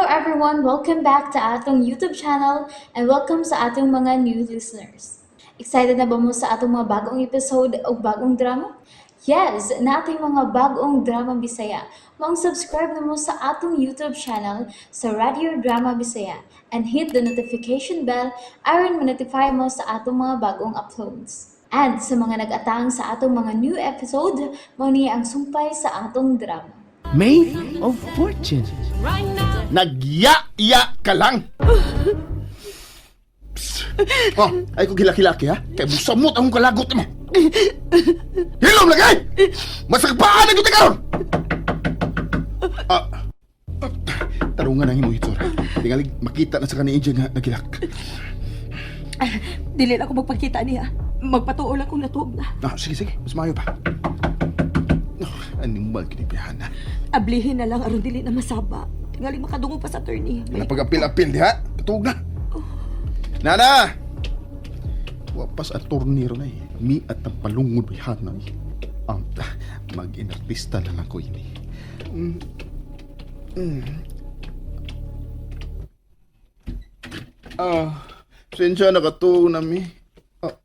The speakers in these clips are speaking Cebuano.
everyone! Welcome back to atong YouTube channel and welcome sa atong mga new listeners. Excited na ba mo sa atong mga bagong episode o bagong drama? Yes, nating mga bagong drama Bisaya. Maong subscribe na mo sa atong YouTube channel sa Radio Drama Bisaya and hit the notification bell aron ma-notify mo sa atong mga bagong uploads. And sa mga nag-atang sa atong mga new episode, mao ni ang sumpay sa atong drama. Maid of Fortune. Nagya-ya ka lang. Psst. Oh, ay ko gilaki-laki ha. Kay busamot akong kalagot mo. Hilom lagay! Masagpaan ang kita karon. Ah, ah, tarungan ang imong hitsura. Tingali makita na sa kani Angel nga nagilak. Dili na ako magpakita niya. Magpatuo lang kung natuog na. Ah, sige, sige. Mas maayo pa. Oh, animal kini bihana. Ablihin na lang aron dili na masaba. Tingali makadungog pa sa attorney. Wala pag-apil-apil diha. Patug na. Nana! Wapas attorney ron eh. Mi at ang palungod bihana eh. Mag-inartista na lang ko ini. Ah, sensya nakatuog na mi. Ah,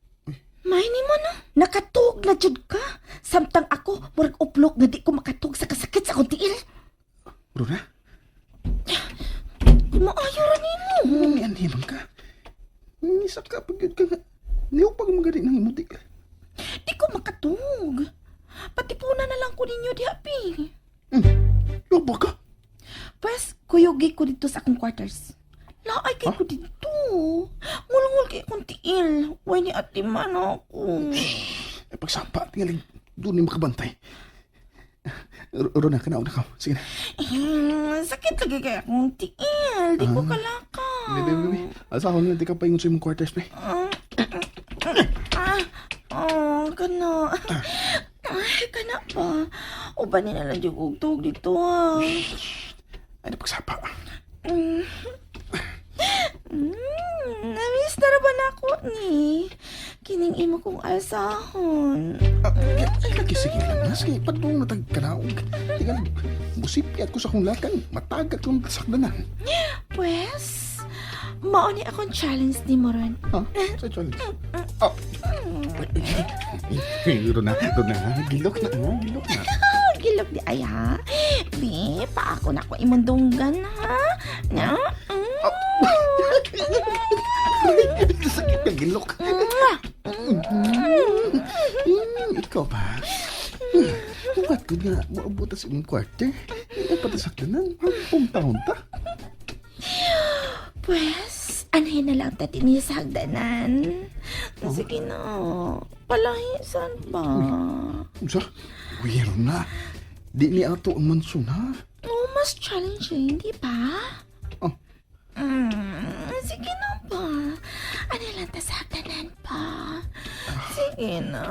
May ni mo no? Nakatug na jud ka. Samtang ako, murag uplok nga di ko makatug sa kasakit sa akong tiil. Rona? Maayo ra nimo. Ani man ka? Nisa ka pag yun ka nga. Niupag mo gani ng imuti ka. Di ko makatug. Patipuna na lang ko ninyo diha, pi. Yoba ka? Pwes, kuyugi ko dito sa akong quarters. Laay kay ko dito. Ngulngul kay akong tiil. Way ni ate man ako. Ay, pagsapa, tingaling, doon ni makabantay. Rona, kanaon na ka. Sige na. Eh, sakit lagi kay akong tiil. Di ko kalaka. Bebe, bebe. Asa ako na, di ka paingon sa imong quarters, be. Ah, oh, kana. Ay, kana pa. Uban ni na lang yung ugtog dito, ah. Ay, napagsapa. Namiss na ra ba na ako ni? Kining imo kong alsahon. Ah, ay, lagi, sige lang na. Sige, padung na tag kanaog. Tingaling, musipyat ko sa akong lakang. Matagat kong sakdanan. Pwes, mao ni akong challenge ni Moron. Ha? Sa challenge? Ah. Rona, Rona, gilok na, ha? Gilok na. Oh, gilok di ay ha. Bi, pa ako na ko imong dunggan ha. Na? Sakit na gilok. Ikaw ba? Ugat ko nga, maabot sa imong kwarter. Hindi pa tasakdanan. Unta-unta. Pwes, anhin na lang ta dinhi sa hagdanan. Sige na, palahisan ba? Unsa? Weird na. Di ni ato ang mansun, ha? Oh, mas challenging, di ba? Oh. Sige na ba? Ano lang ta sa hagdanan pa? Sige na.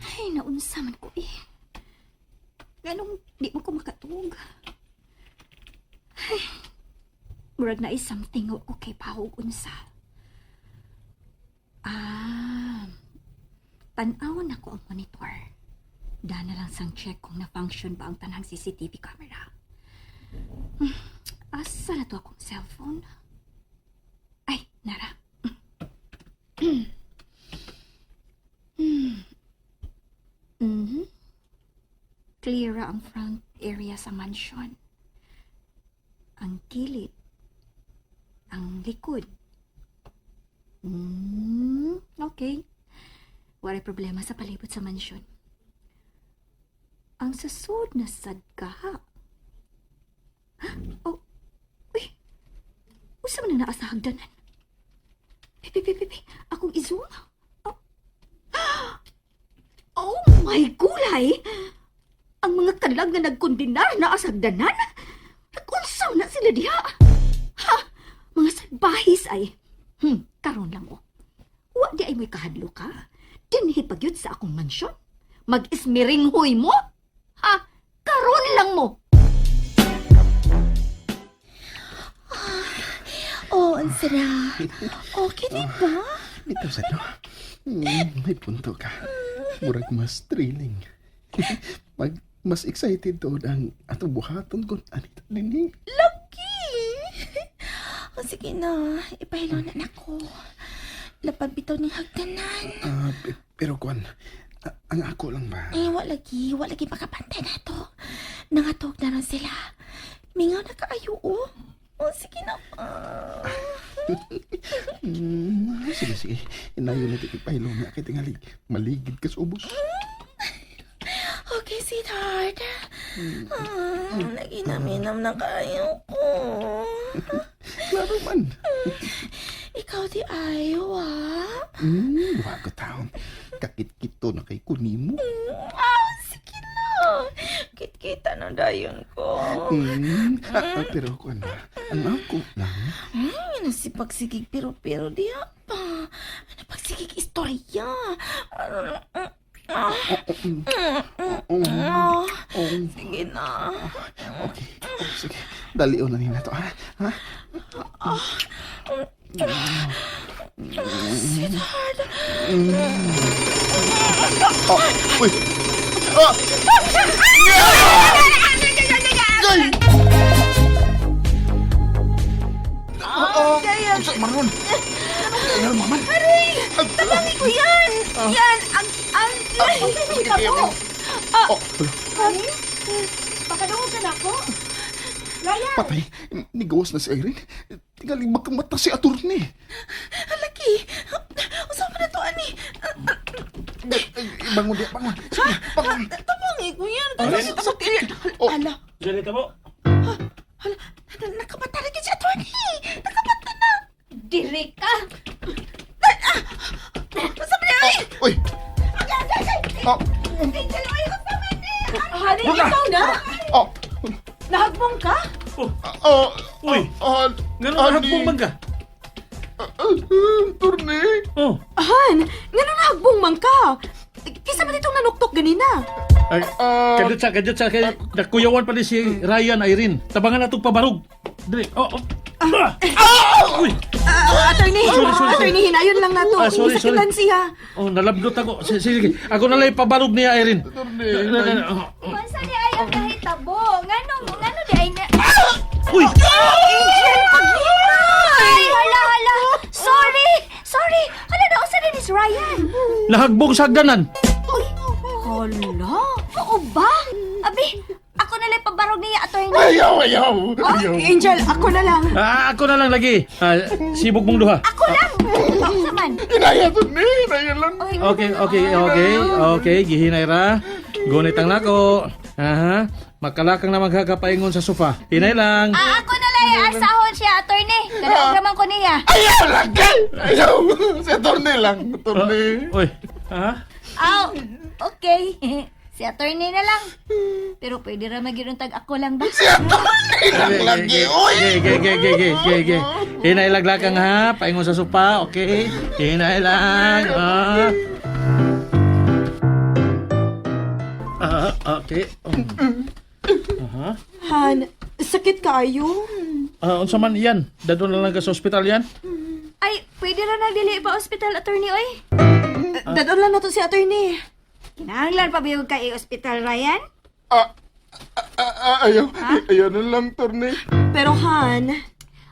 Ay, naunsa man ko eh. Ganong di mo ko makatug. Ay, murag na is something wa ko kay pahog unsa. Ah, tan-awon ako ang monitor. Dana lang sang check kung na-function ba ang tanang CCTV camera. Asa na to akong cellphone? Ay, nara. Clear ang front area sa mansion. Ang gilid. Ang likod. Okay. Walay problema sa palibot sa mansion. Ang sasud na sadka. Oh, uy. Usa man ang naa sa hagdanan. Pipi, pipi, pipi. Akong i-zoom. Oh. Oh my gulay! Ang mga kalag nga nagkundinar na asagdanan? Nag-unsaw na sila diha. Ha? Mga salbahis ay. Karon lang oh. Wa di ay mo'y kahadlo ka. Dinhi pagyud sa akong mansyon. Mag-ismiringhoy mo? Ha? Karon lang mo. Oh, ang sarap. Okay, di ba? Bitaw sa no. May punto ka. Murag mas thrilling. Mag, mas excited tuod ang atong buhaton kung anita dinhi. Lagi! O sige na, ipahilo na nako. Lapad bitaw ni hagdanan. Ah, pero kuan, ang ako lang ba? Eh, wa lagi, wa lagi makapantay na to. Nangatog na ron sila. Mingaw na kaayo, oh. O, sige na pa. Sige, sige. Inayon na ipahilo na kay tingali. Maligid ka sa ubos. Okay, sweetheart. Naginam-inam na kayo ko. Klaro man. Ikaw di ayo, ah. Wa ko taon. Kakit-kito na kay kunimo. Ah, sige na. Kit-kita na dayon ko. Pero kuan ba? Ang ako lang. Nasipagsigig pero-pero diha pa. Napagsigig istorya. Ah, Oh, oh, sige na. okay. Oh, sige. Dalion na nina to, ha? Ha? Sweetheart. Oh, uy. Ah! Gay! Ah, Gaya. Unsa man ron? Ano man? Aray! Tabangi ko yan! Yan! Ang... Sige, Oh, Honey, pakadungog ka na ako. Ryan! patay. Nigawas na si Irene. Tingaling makamata si attorney. Laki! Usa pa na to, ani? Ay, ay, bangon diya, bangon. Sige, bangon. Tabangi ko yan! Ay, Kasi takot. Oh. Ala! Ganito mo. Hala! Nakamata na si attorney! Nakamata na! Diri ka! Usa pa na! Oh, uy. Agay! Agay! Agay! Oh, Angel! Ay! Usa pa ni! Honey, Wala. ikaw na? oh, Nahagbong ka? oh, Uy. oh, Ngano Ani. nahagbong man ka? Attorney. Oh. Han, ngano nahagbong man ka? Kisa man itong nanuktok ganina? Ay, Ah. kadyo sa kay nakuyawan pa ni si Ryan Irene. Tabangan na itong pabarog. Dili. Oh, oh. Ah! Uy. Ah, attorney, Sorry, sorry, attorney, hinayon lang nato. Ah, sorry, Sakitan sorry. siya. Oh, nalabdot ako. Sige, sige. Ako na lang ipabarog niya Irene. Attorney. Oh, oh. Unsa di ay ang kahitabo? Ngano, ngano di ay na... Uy! Angel, paghinay! Ay, hala, hala! Sorry! Sorry! Hala na, usa din is Ryan! Nahagbong sa hagdanan. Uy! Hala! Oo ba? Abi, ako na lang pabarog niya, attorney. Ayaw, ayaw. Ayaw. Angel, ako na lang. Ah, ako na lang lagi. Ah, sibog mong duha. Ako lang! Unsa man? Hinaya, attorney. Hinaya lang. Uy, Okay. Gihinay ra. Gunit ang nako. Aha. Makalakang na maghagapaingon sa sofa. Hinay lang. Ah, ako na lang asahon siya, attorney. Kanaog raman ko niya. Ayaw lang, kay. Ayaw. Si attorney lang. Attorney. Uy. Ha? Aw, okay. Si attorney na lang. Pero pwede ra magiruntag ako lang ba? Si attorney lang lagi. Uy. Ge, ge, ge, ge, ge, ge. Hinay laglakang ha. Paingon sa sofa. Okay. Hinay lang. Ah. Ah, okay. Aha. Han, sakit kaayo. Ah, unsa man iyan? Dadon na lang ka sa ospital yan? Ay, pwede ra nagdili pa ospital, attorney, oy. Dadon lang nato si attorney. Kinahanglan pa ba yung kay ospital, Ryan? Ah, ah, ah, ayaw. Ayaw na lang, attorney. Pero Han,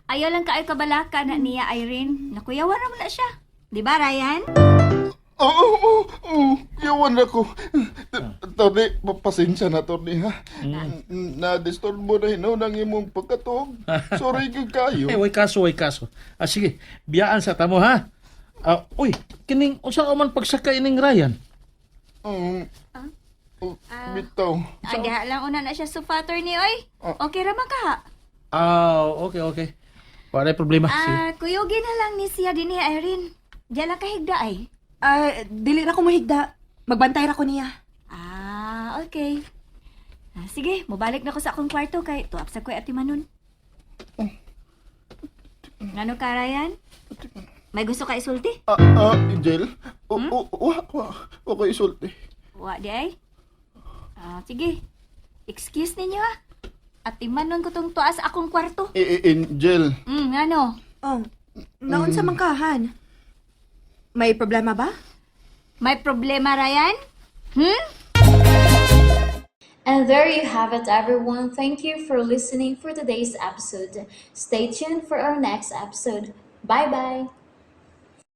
Ayaw lang kaayo kabalaka na niya, Irene. Nakuyawan ra man na siya. Di ba, Ryan? Oo, oo, oo. Yawan ako. Attorney, pasensya na, attorney, ha? Na-disturbo na hinaw ng imong pagkatuog. Sorry gyud kayo. Eh, way kaso, way kaso. Ah, sige, biyaan sa tamo ha. Ah, uy, kining unsa ka man pagsakay ning Ryan? Oh, bitaw. Aga lang una na siya sofa, attorney, oy. Okay ra man ka, ha? Ah, okay, okay. Wala problema. Sige. Ah, kuyugin na lang ni siya dinhi, Irene. Diyan lang kahigda ay. ah, dili ra ko mahigda. Magbantay ra ko niya. Ah, okay. Ah, sige, mobalik na ko sa akong kwarto kay tuap sa ko'y ati Manon. Ngano ka, Ryan? May gusto ka isulti? Ah, ah, Angel? O, o, wa, wa, wa ko isulti. Wa di ay. Ah, sige. Excuse ninyo ah. Ati Manon ko tong tuas sa akong kwarto. Eh, eh, Angel. Ngano? Oh, naunsa man ka, Han? May problema ba? May problema, Ryan? Hmm? And there you have it, everyone. Thank you for listening for today's episode. Stay tuned for our next episode. Bye bye.